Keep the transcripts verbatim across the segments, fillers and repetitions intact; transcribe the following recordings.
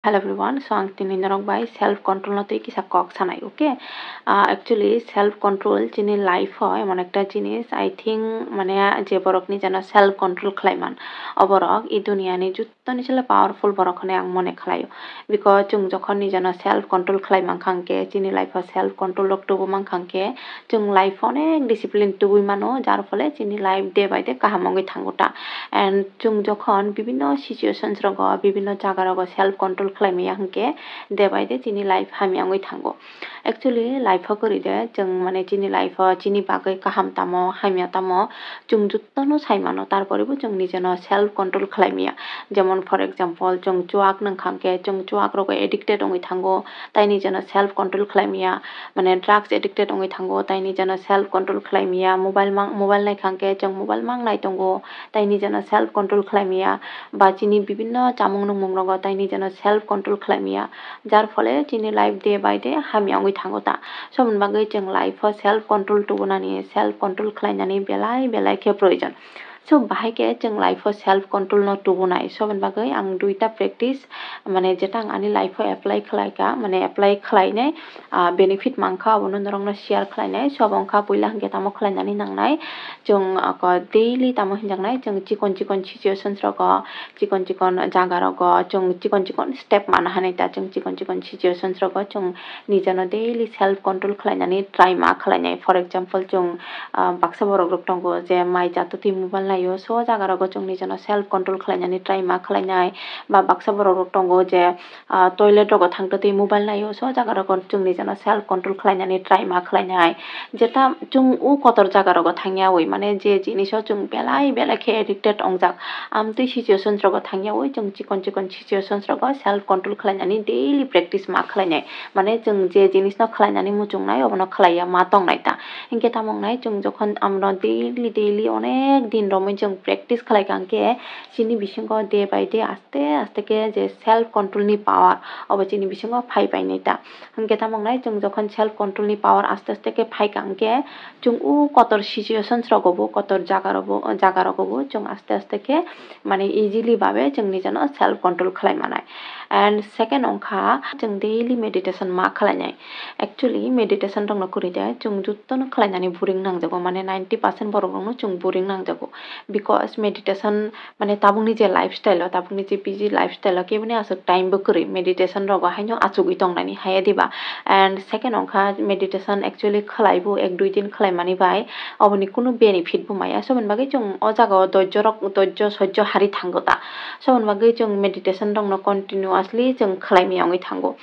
Hello everyone, so ang tini norok bai self control no twi kisa kok sanai, okay? Ah, actually self control chini life o emon ekta jinis, I think, mane je borok nijano self control khlai man, o borok i duniya ni jottoni sele powerful borok hinui ang mone khlaio. Because chwng jokhon nijano self control khlai mankha hwnkhe, chini life o self control rok tubu mankha hwnkhe, chwng life o onek discipline tubui mano, jar phole chini life day by day kaham wngwi thango ta. And chwng jokhon bibinno situations rogo, bibinno jaga rogo self control khlai maya hwnkhe, day by day chini life hamya wngwi thango. Actually life o kwrwi de, chwng mane chini life o chini bagwi kaham tamo, hamya tamo, chwng jotono sai mano, tarpore bo chwng nijeno self control khlai maya. Jemon for example, chwng chuak nangkha hwnkhe, chwng chuak rogo addicted wngwi thango, tai nijeno self control khlai maya, mane drugs addicted wngwi thango, tai nijeno self control khlai maya, mobile mang, mobile naikha hwnkhe chwng mobile mang nai tongo, tai nijeno self control khlai maya, ba chini bibinno chamung nungmung rogo tai nijeno self control khlai maya, jar phole chini life day by day hamya wngwi thango ta. Soboni bagwi chwng life o self control tubunani, self control khlainani belai belai khe proyojon. So bahai khe chwng life o self control no tubunai, soboni bagwi ang duita practice, mane jeta ang ani life o apply khlaika, mane apply khlainai, ah, benefit mankha, abono norokno share khlainai. So abo wngkha puila hwnkhe tamo khlainani nangnai, chwng, ah, ko daily tamo hinjaknai, chwng chikon chikon situations rogo, chikon chikon jaga rogo, chwng chikon chikon step mana hinui ta, chwng chikon chikon situations rogo chwng nijano daily self control khlainani try ma khlainai. For example, chwng, ah, baksa borok rok tongo je mai jato twi mobile naio, so jaga rogo chwng nijano self control khlainani try ma khlainai. Ba baksa borok rok tongo je, ah, toilet rogo thangtwi twi mobile naio, so jaga rogo chwng nijano self control khlainani try ma khlainai. Jeta chwng o kotor jaga rogo thangyawi, mane je jiniso chwng belai belai khe addicted wngjak, amtwi situations rogo thangyawi chwng chikon chikon situations rogo self control khlainani daily practice ma khlainai. Mane chwng je jinisno khlainani muchungnai, obono khlaiya ma tongnai ta. Hinkhe tamo wngnai, chwng jokhon amno daily daily onek din romwi chwng practice khlaikha, hinkhe chini bisingo day by day aste aste khe je self control ni power, obo chini bisingo phai painai ta. Hinkhe tamo wngnai, chwng jokhon self control ni power aste aste khe phaikha, hinkhe chwng o kotor situations rogo bo, kotor jaga rogo, jaga rogo bo chwng aste aste khe mane easily babe chwng nijano self control khlai manai. And second wngkha chwng daily meditation ma khlainai. Actually meditation rokno kwrwi de chwng jotono khlainani boring nangjago, mane ninety percent borok rokno chwng boring nangjago, because meditation mane tabukni je lifestyle o, tabukni je busy lifestyle o keboni aswk time bo kwrwi meditation rogo haino achugwi tongnani haiya diba. And second wngkha meditation actually khlai bo ek dui din khlai mani bai oboni kunu benefit bo maya, soboni bagwi chwng o jaga o dojjo rok, dojjo sojjo hari thango ta, soboni bagwi chwng meditation rokno continuously chwng khlai maya wngwi thango.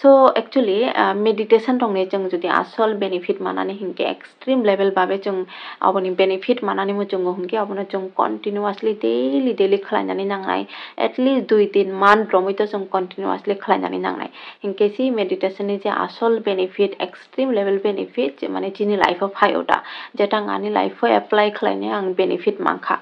So actually, ah, meditation rokni chwng jodi asol benefit manani hinkhe extreme level babe chwng aboni benefit manani muchungo hinkhe abono chwng continuously daily daily khlainani nangnai, at least dui tin month romwi to chwng continuously khlainani nangnai. Hinkhe si meditation ni je asol benefit, extreme level benefit, je mane chini life o phai o da, jeta ang ani life o apply khlainai ang benefit mankha.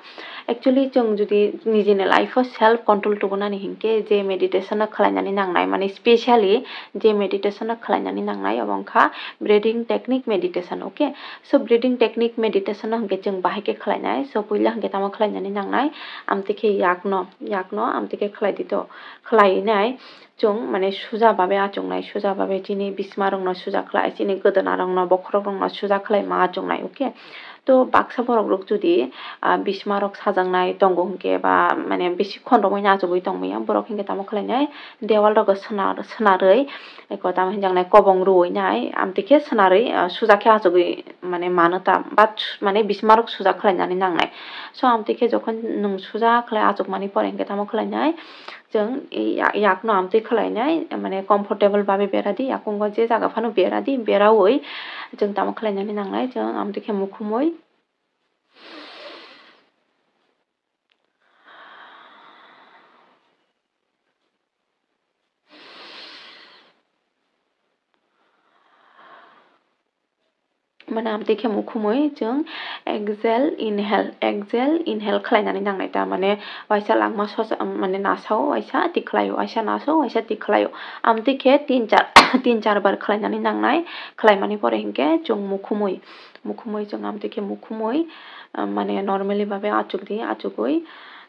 Actually chwng jodi nijini life o self control tubunani hinkhe je meditation no khlainani nangnai, mane specially je meditation no khlainani nangnai obo wngkha breathing technique meditation, okay? So breathing technique meditation no hinkhe chwng bahai khe khlainai. So puila hinkhe tamo khlainani nangnai, amtwi khe yakno, yakno amtwi khe khlai di to, khlainai. Chwng mane suja babe achuknai, suja babe chini bisma rokno suja khlai, chini gwdwna rokno, bokhorok rokno suja khlai ma achuknai, okay? To baksa borok rok jodi, ah, bisma rok sajaknai tongo hinkhe ba mane bisi khon romwi no achugwi tongmaya, borok hinkhe tamo khlainai, dewal rogo swnarwi, eko tamo hinjaknai kobong rwinai, amtwi khe swnarwi, ah, suja khe achugwi mane mano ta, but mane bisma rok suja khlainani nangnai. So amtwi khe jokhon nwng suja khlai achukmani pore hinkhe tamo khlainai, chwng ya-, yakno amtwi khlainai, mane comfortable babe bera di, yakungo je jaga phano bera di, beraui chwng tamo khlainani nangnai, chwng amtwi khe mukhumui. Mane amtwi khe mukhumui chwng exhale, inhale, exhale, inhale khlainani nangnai ta, mane waisa langma sosa, mane nasao waisa tikhlaio, waisa nasao waisa tikhlaio, amtwi khe tin char, tin char bar khlainani nangnai, khlaimani pore hinkhe chwng mukhumui, mukhumui chwng amtwi khe mukhumui, mane normally babe achukdi, achugui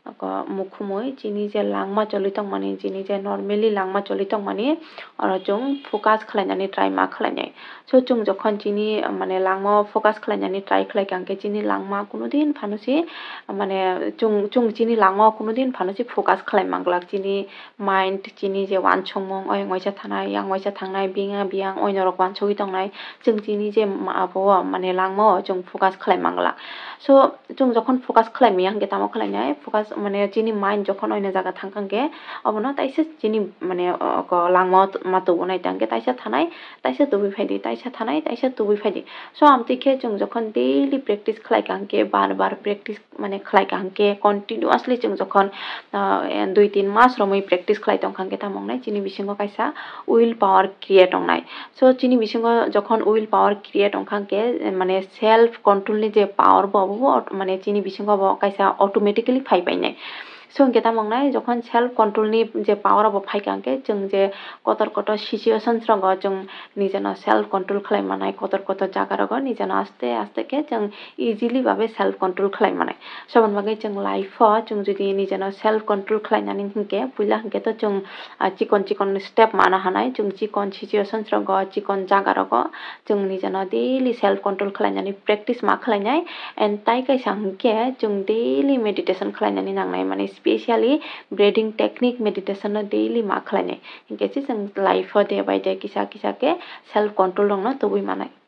Oko mukhumui chini je langma choli tongmani, chini je normally langma choli tongmani, oro chwng focus khlainani try ma khlainai. So, chwng jokhon chini, mane, langma focus khlainani try khlai kha hwnkhe chini langma kunudin phano se, mane, chwng, chwng chini langma kunudin phano se focus khlai manglak. Chini mind, chini je uansukmung, oyang waisa thanai, yang waisa thangnai, biyang biyang oinorok uansugwi tongnai, chwng chini je ma-, abo, mane, langmao chwng focus khlai manglak. So, chwng jokhon focus khlai maya hwnkhe tamo khlainai? Focus, mane, chini mind jokhon oino jaga thangkha hwnkhe, obono taisa chini, mane, o, ko langmao t-, ma tubunai ta hwnkhe taisa thanai, taisa tubui phaidi, taisa thanai, taisa tubui phaidi. So, amtwi khe chwng jokhon daily practice khlai kha hwnkhe, bar bar practice, mane, khlai kha hwnkhe, continuously chwng jokhon, ah, dui tin mas romwi practice khlai tongkha hwnkhe, tamo wngnai chini bisingo kaisa will power create wngnai. So, chini bisingo jokhon will power create wngkha hwnkhe, mane, self control ni je power bo, bo, bo aut-, mane, chini bisingo bo kaisa automatically phai painai. So, hwnkhe tamo wngnai, jokhon self control ni je power bo phaikha hwnkhe, chwng je kotor kotor situations rogo chwng nijeno self control khlai manai, kotor kotor jaga rogo nijeno aste aste khe chwng easily babe self control khlai manai. So, aboni bagwi chwng life o chwng jodi nijeno self control khlainani hwnkhe, puila hwnkhe to chwng, ah, chikon chikon step mana hanai, chwng chikon situations rogo, chikon jaga rogo chwng nijeno daily self control khlainani practice ma khlainai. And tai kaisa hwnkhe chwng daily meditation khlainani nangnai, mane, specially breathing technique meditation no daily ma khlainai, hwnkhe se chwng life o day by day kisa kisa khe self control rokno tubui manai.